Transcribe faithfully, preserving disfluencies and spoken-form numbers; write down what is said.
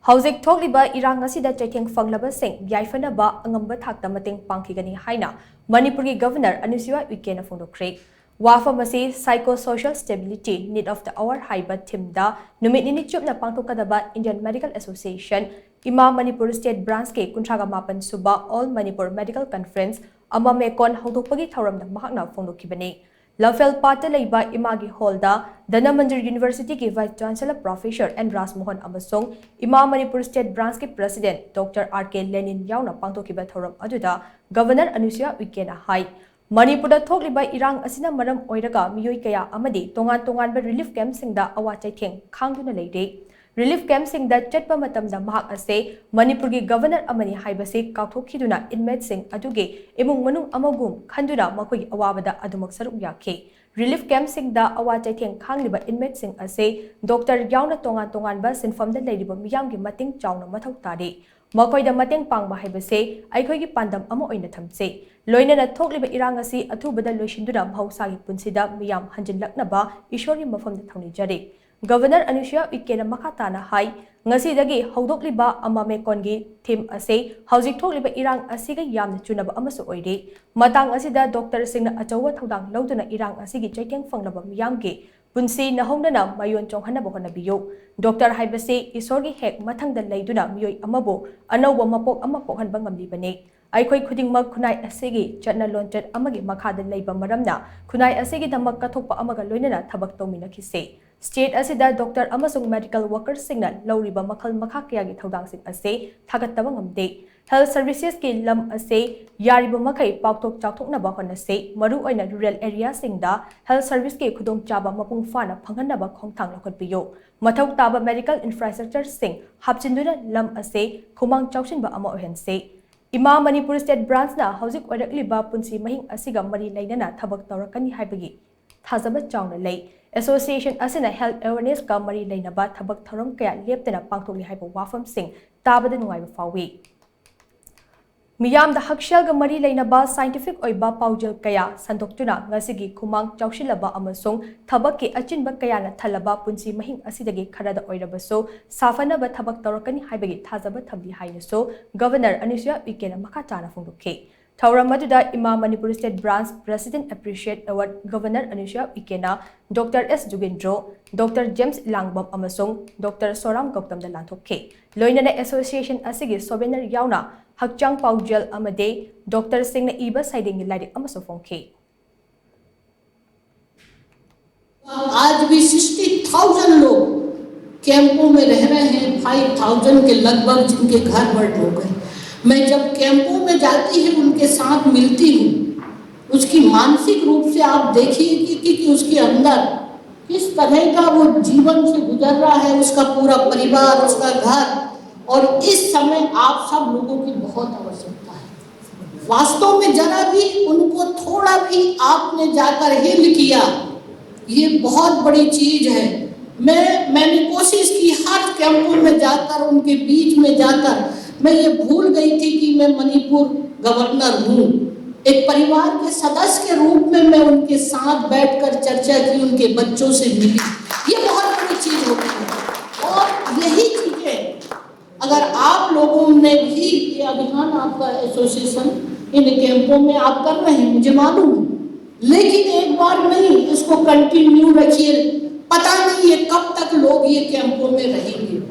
ꯍꯧꯖꯤꯛ ꯊꯣꯛꯂꯤꯕ ꯏꯔꯥꯡ ꯑꯁꯤꯗ ꯆꯩꯊꯦꯡ ꯐꯪꯂꯕꯁꯤꯡ ꯌꯥꯏꯐꯅꯕ ꯑꯉꯝꯕ ꯊꯥꯛꯇ ꯃꯇꯦꯡ ꯄꯥꯡꯈꯤꯒꯅꯤ ꯍꯥꯏꯅ ꯃꯅꯤꯄꯨꯔꯒꯤ ꯒꯕꯔꯅꯔ ꯑꯅꯨꯁꯨꯌꯥ ꯎꯏꯀꯦꯅ ꯐꯣꯡꯗꯣꯛꯈ꯭ꯔꯦ꯫ ꯋꯥꯐꯝ ꯑꯁꯤ Psychosocial Stability Need of the Hour ꯍꯥꯏꯕ ꯊꯤꯝꯗ ꯅꯨꯃꯤꯠ ꯅꯤꯅꯤ ꯆꯨꯞꯅ ꯄꯥꯡꯊꯣꯛꯀꯗꯕ Indian Medical Association, ꯏꯃꯥ ꯃꯅꯤꯄꯨꯔ State Branchꯀꯤ ꯀꯨꯟꯊ꯭ꯔꯥꯒ ꯃꯥꯄꯟ ꯁꯨꯕ All Manipur Medical Conference, ꯑꯃꯃꯦꯀꯣꯟ ꯍꯧꯗꯣꯛꯄꯒꯤ ꯊꯧꯔꯝꯗ ꯃꯍꯥꯛꯅ ꯐꯣꯡꯗꯣꯛꯈꯤꯕꯅꯤ꯫ ꯂꯝꯐꯦꯜ ꯄꯥꯠꯇ ꯂꯩꯕ ꯏꯃꯥꯒꯤ ꯍꯣꯜꯗ ꯙꯅꯃꯟꯖꯤꯔ ꯌꯨꯅꯤꯚꯔꯁꯤꯇꯤꯒꯤ Vice Chancellor Professor ꯑꯦꯟ ꯔꯥꯖꯃꯣꯍꯟ ꯑꯃꯁꯨꯡ ꯏꯃꯥ Manipur State Branchꯀꯤ President Doctor R K Lenin ꯌꯥꯎꯅ ꯄꯥꯡꯊꯣꯛꯈꯤꯕ ꯊꯧꯔꯝ ꯑꯗꯨꯗ ꯒꯕꯔꯅꯔ ꯑꯅꯨꯁꯨꯌꯥ ꯎꯏꯀꯦꯅ ꯍꯥꯏ, ꯃꯅꯤꯄꯨꯔꯗ ꯊꯣꯛꯂꯤꯕ ꯏꯔꯥꯡ ꯑꯁꯤꯅ ꯃꯔꯝ ꯑꯣꯏꯔꯒ ꯃꯤꯑꯣꯏ ꯀꯌꯥ ꯑꯃꯗꯤ ꯇꯣꯉꯥꯟ ꯇꯣꯉꯥꯟꯕ relief campꯁꯤꯡꯗ ꯑꯋꯥ ꯆꯩꯊꯦꯡ ꯈꯥꯡꯗꯨꯅ ꯂꯩꯔꯦ꯫ Relief campꯁꯤꯡꯗ ꯆꯠꯄ ꯃꯇꯝꯗ ꯃꯍꯥꯛ ꯑꯁꯦ ꯃꯅꯤꯄꯨꯔꯒꯤ ꯒꯕꯔꯅꯔ ꯑꯃꯅꯤ ꯍꯥꯏꯕꯁꯤ ꯀꯥꯎꯊꯣꯛꯈꯤꯗꯨꯅ inmateꯁꯤꯡ ꯑꯗꯨꯒꯤ ꯏꯃꯨꯡ ꯃꯅꯨꯡ ꯑꯃꯒꯨꯝ ꯈꯟꯗꯨꯅ ꯃꯈꯣꯏꯒꯤ ꯑꯋꯥꯕꯗ ꯑꯗꯨꯃꯛ ꯁꯔꯨꯛ ꯌꯥꯈꯤ꯫ Relief campꯁꯤꯡꯗ ꯑꯋꯥ ꯆꯩꯊꯦꯡ ꯈꯥꯡꯂꯤꯕ inmateꯁꯤꯡ ꯑꯁꯦ doctor ꯌꯥꯎꯅ ꯇꯣꯉꯥꯟ ꯇꯣꯉꯥꯟꯕ ꯁꯤꯟꯐꯝꯗ ꯂꯩꯔꯤꯕ ꯃꯤꯌꯥꯝꯒꯤ ꯃꯇꯦꯡ ꯆꯥꯎꯅ ꯃꯊꯧ ꯇꯥꯔꯤ꯫ ꯃꯈꯣꯏꯗ ꯃꯇꯦꯡ ꯄꯥꯡꯕ ꯍꯥꯏꯕꯁꯦ ꯑꯩꯈꯣꯏꯒꯤ ꯄꯥꯟꯗꯝ ꯑꯃ ꯑꯣꯏꯅ ꯊꯝꯁꯤ꯫ ꯂꯣꯏꯅꯅ ꯊꯣꯛꯂꯤꯕ ꯏꯔꯥꯡ ꯑꯁꯤ ꯑꯊꯨꯕꯗ ꯂꯣꯏꯁꯤꯟꯗꯨꯅ ꯃꯍꯧꯁꯥꯒꯤ ꯄꯨꯟꯁꯤꯗ ꯃꯤꯌꯥꯝ ꯍꯟꯖꯤꯜꯂꯛꯅꯕ ꯏꯁꯣꯔꯒꯤ ꯃꯐꯝꯗ ꯊꯧꯅꯤꯖꯔꯤ꯫ ꯒꯕꯔꯅꯔ ꯑꯅꯨꯁꯨꯌꯥ ꯎꯏꯀꯦꯅ ꯃꯈꯥ ꯇꯥꯅ ꯍꯥꯏ, ꯉꯁꯤꯗꯒꯤ ꯍꯧꯗꯣꯛꯂꯤꯕ ꯑꯃꯃꯦꯀꯣꯟꯒꯤ theme ꯑꯁꯤ ꯍꯧꯖꯤꯛ ꯊꯣꯛꯂꯤꯕ ꯏꯔꯥꯡ ꯑꯁꯤꯒ ꯌꯥꯝꯅ ꯆꯨꯅꯕ ꯑꯃꯁꯨ ꯑꯣꯏꯔꯤ꯫ ꯃꯇꯥꯡ ꯑꯁꯤꯗ doctorꯁꯤꯡꯅ ꯑꯆꯧꯕ ꯊꯧꯗꯥꯡ ꯂꯧꯗꯨꯅ ꯏꯔꯥꯡ ꯑꯁꯤꯒꯤ ꯆꯩꯊꯦꯡ ꯐꯪꯂꯕ ꯃꯤꯌꯥꯝꯒꯤ ꯄꯨꯟꯁꯤ ꯅꯧꯍꯧꯅꯅ ꯃꯌꯣꯟ ꯆꯣꯡꯍꯟꯅꯕ ꯍꯣꯠꯅꯕꯤꯌꯨ꯫ Doctor ꯍꯥꯏꯕꯁꯤ ꯏꯁꯣꯔꯒꯤ ꯍꯦꯛ ꯃꯊꯪꯗ ꯂꯩꯗꯨꯅ ꯃꯤꯑꯣꯏ ꯑꯃꯕꯨ ꯑꯅꯧꯕ ꯃꯄꯣꯛ ꯑꯃ ꯄꯣꯛꯍꯟꯕ ꯉꯝꯂꯤꯕꯅꯤ꯫ ꯑꯩꯈꯣꯏ ꯈꯨꯗꯤꯡꯃꯛ ꯈꯨꯟꯅꯥꯏ ꯑꯁꯤꯒꯤ ꯆꯠꯅ ꯂꯣꯟꯆꯠ ꯑꯃꯒꯤ ꯃꯈꯥꯗ ꯂꯩꯕ ꯃꯔꯝꯅ ꯈꯨꯟꯅꯥꯏ ꯑꯁꯤꯒꯤꯗꯃꯛ ꯀꯠꯊꯣꯛꯄ ꯑꯃꯒ ꯂꯣꯏꯅꯅ ꯊꯕꯛ ꯇꯧꯃꯤꯟꯅꯈꯤꯁꯤ꯫ State ꯑꯁꯤꯗ doctor ꯑꯃꯁꯨꯡ medical workerꯁꯤꯡꯅ ꯂꯧꯔꯤꯕ ꯃꯈꯜ ꯃꯈꯥ ꯀꯌꯥꯒꯤ ꯊꯧꯗꯥꯡꯁꯤꯡ ꯑꯁꯤ ꯊꯥꯒꯠꯇꯕ ꯉꯝꯗꯦ꯫ Health servicesꯀꯤ ꯂꯝ ꯑꯁꯤ ꯌꯥꯔꯤꯕ ꯃꯈꯩ ꯄꯥꯛꯊꯣꯛ ꯆꯥꯎꯊꯣꯛꯅꯕ ꯍꯣꯠꯅꯁꯤ꯫ ꯃꯔꯨꯑꯣꯏꯅ rural areaꯁꯤꯡꯗ health serviceꯀꯤ ꯈꯨꯗꯣꯡꯆꯥꯕ ꯃꯄꯨꯡ ꯐꯥꯅ ꯐꯪꯍꯟꯅꯕ ꯈꯣꯡꯊꯥꯡ ꯂꯧꯈꯠꯄꯤꯌꯨ꯫ ꯃꯊꯧ ꯇꯥꯕ medical infrastructureꯁꯤꯡ ꯍꯥꯞꯆꯤꯟꯗꯨꯅ ꯂꯝ ꯑꯁꯤ ꯈꯨꯃꯥꯡ ꯆꯥꯎꯁꯤꯟꯕ ꯑꯃ ꯑꯣꯏꯍꯟꯁꯤ꯫ ꯏꯃꯥ ꯃꯅꯤꯄꯨꯔ State Branchꯅ ꯍꯧꯖꯤꯛ ꯑꯣꯏꯔꯛꯂꯤꯕ ꯄꯨꯟꯁꯤ ꯃꯍꯤꯡ ꯑꯁꯤꯒ ꯃꯔꯤ ꯂꯩꯅꯅ ꯊꯕꯛ ꯇꯧꯔꯛꯀꯅꯤ ꯍꯥꯏꯕꯒꯤ ꯊꯥꯖꯕ ꯆꯥꯎꯅ ꯂꯩ꯫ Association ꯑꯁꯤꯅ health awarenessꯀ ꯃꯔꯤ ꯂꯩꯅꯕ ꯊꯕꯛ ꯊꯧꯔꯝ ꯀꯌꯥ ꯂꯦꯞꯇꯅ ꯄꯥꯡꯊꯣꯛꯂꯤ ꯍꯥꯏꯕ ꯋꯥꯐꯝꯁꯤꯡ ꯇꯥꯕꯗ ꯅꯨꯡꯉꯥꯏꯕ ꯐꯥꯎꯏ꯫ ꯃꯤꯌꯥꯝꯗ ꯍꯛꯁꯦꯜꯒ ꯃꯔꯤ ꯂꯩꯅꯕ scientific ꯑꯣꯏꯕ ꯄꯥꯎꯖꯦꯜ ꯀꯌꯥ ꯁꯟꯗꯣꯛꯇꯨꯅ ꯉꯁꯤꯒꯤ ꯈꯨꯃꯥꯡ ꯆꯥꯎꯁꯤꯜꯂꯕ ꯑꯃꯁꯨꯡ ꯊꯕꯛꯀꯤ ꯑꯆꯤꯟꯕ ꯀꯌꯥꯅ ꯊꯜꯂꯕ ꯄꯨꯟꯁꯤ ꯃꯍꯤꯡ ꯑꯁꯤꯗꯒꯤ ꯈꯔꯗ ꯑꯣꯏꯔꯕꯁꯨ ꯁꯥꯐꯅꯕ ꯊꯕꯛ ꯇꯧꯔꯛꯀꯅꯤ ꯍꯥꯏꯕꯒꯤ ꯊꯥꯖꯕ ꯊꯝꯂꯤ ꯍꯥꯏꯅꯁꯨ ꯒꯕꯔꯅꯔ ꯑꯅꯨꯁꯨꯌꯥ ꯎꯏꯀꯦꯅ ꯃꯈꯥ ꯇꯥꯅ ꯐꯣꯡꯗꯣꯛꯈꯤ꯫ ꯊꯧꯔꯝ ꯑꯗꯨꯗ ꯏꯃꯥ Manipur State Branch President Appreciate Award governor Anusuya ꯎꯏꯀꯦꯅ doctor S Jugendro, doctor James Ilangbam ꯑꯃꯁꯨꯡ ꯗꯣꯛꯇꯔ ꯁꯣꯔꯥꯝ ꯒꯧꯇꯝꯗ ꯂꯥꯟꯊꯣꯛꯈꯤ꯫ ꯂꯣꯏꯅꯅ association ꯑꯁꯤꯒꯤ souvenir ꯌꯥꯎꯅ ꯍꯛꯆꯥꯡ ꯄꯥꯎꯖꯦꯜ ꯑꯃꯗꯤ ꯗꯣꯛꯇꯔꯁꯤꯡꯅ ꯏꯕ ꯁꯩꯔꯦꯡꯒꯤ ꯂꯥꯏꯔꯤꯛ ꯑꯃꯁꯨ ꯐꯣꯡꯈꯤ꯫ आज भी सिक्सटी थाउजेंड लोग कैंपों में रह रहे हैं, फाइव थाउजेंड के लगभग, जिनके घर बर्न हो गए। मैं जब कैंपों में जाती हूँ, उनके साथ मिलती हूँ, उसकी मानसिक रूप से आप देखिए कि, कि, कि उसके अंदर किस तरह का वो जीवन से गुजर रहा है, उसका पूरा परिवार, उसका घर। और इस समय आप सब लोगों की बहुत आवश्यकता है। वास्तव में जरा भी उनको थोड़ा भी आपने जाकर हील किया, ये बहुत बड़ी चीज है। मैं मैंने कोशिश की हर कैंपों में जाकर, उनके बीच में जाकर, मैं ये भूल गई थी कि मैं मणिपुर गवर्नर हूँ। एक परिवार के सदस्य के रूप में मैं उनके साथ बैठकर चर्चा की, उनके बच्चों से मिली। ये बहुत बड़ी चीज होती है। और यही चीजें अगर आप लोगों ने भी, ये अभियान आपका एसोसिएशन इन कैंपों में आप कर रहे हैं, मुझे मालूम है, लेकिन एक बार नहीं, इसको कंटिन्यू रखिए। पता नहीं ये कब तक लोग ये कैंपों में रहेंगे।